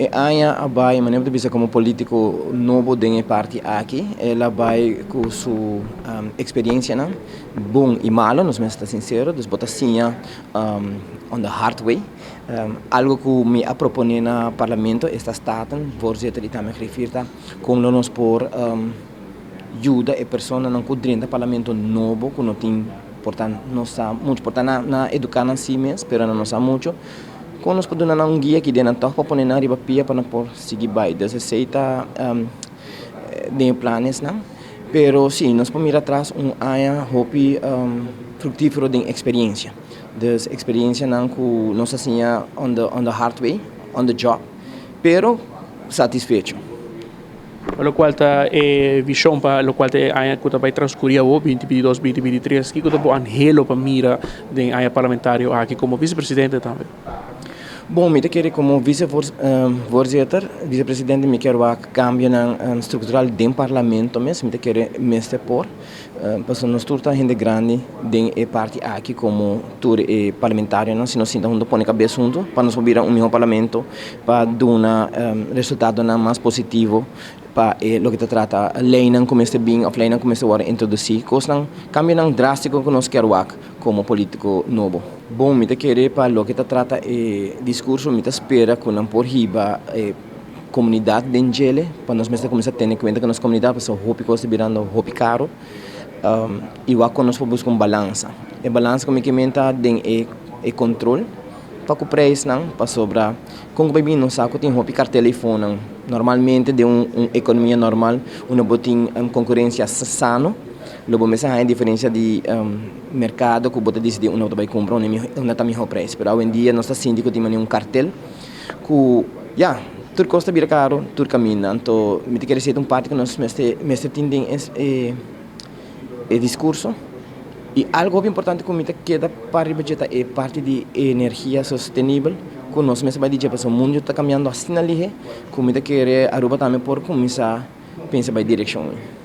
E aña a bay, manera bo ta bisa, como politico nobo den e parti aki, el a bay cu su experiencianan, bon y malo, nos mester ta sincero, dus bo ta siña on the hard way. Algo cu mi a propone na Parlamento, esta Staten, voorzitter y tambe griffier, ta con lo nos por yuda e personanan cu drenta Parlamento nobo, cu no tin, por ta no sa mucho, por ta na educa nan si mes, pero nan no sa mucho. Kon nos por duna nan un guia ki den nan tòg pa pone nan riba pia pa nan por sigui bai. Dus esei ta den e planesnan. Pero si, nos por mira atras un aña hopi fruktífero den eksperiencia. Dus eksperiencianan ku nos a siña on the on the hard way, on the job, pero satisfecho. Pa lokual ta e vishon pa lokual ta e aña ku ta bai transkurí awor, 2022, 2023, kiko ta bo anhelo pa mira den aña parlamentario aki komo visepresidente tambe? Bon, mi ta kere komo visevoorzitter, visepresidente, mi kier wak kambionan struktural den parlamento mes, mi ta kere mester por. Pasobra nos tur ta hende grandi den e parti aki komo tur e parlamentarionan, si nos sinta hunto pone kabes hunto pa nos por bira un miho parlamento pa duna resultadonan mas positivo pa e loke ta trata leynan ku mester bin òf leynan ku mester wòrdu introdusí, kosnan, kambionan drástiko ku nos kier wak komo polítiko nobo. Bon, mi ta kere pa loke ta trata e diskurso mi ta spera ku nan por hiba e Comunidad den djele pa nos mester cuminsa tene cuenta cu nos comunidad pasobra hopi cos ta birando hopi caro y wak con nos por busca un balansa. E balansa cu mi ke menta den e e control pa cu prijsnan pasobra con cu bay bini nos sa cu tin hopi cartel ey fonan. Normalmente den un un economia normal unda bo tin concurencia sano lo bo mester haya diferencia di mercado cu bo ta dicidi unda bo ta bay cumpra unda ta miho prijs pero awendia nos ta sinti cu tin manera un cartel. Ku ya, tur kos ta bira karo tur kaminda. Anto mi ta kere si e ta un parti ku nos mester mester tin den e e diskurso. I algu hopi importante ku mi ta keda para riba dje ta e parti di energia sostenibel ku nos mester bai di dje pasobra mundu ta kambiando asina lihe ku mi ta kere Aruba tambe por kuminsá pensa bai direkshon ei.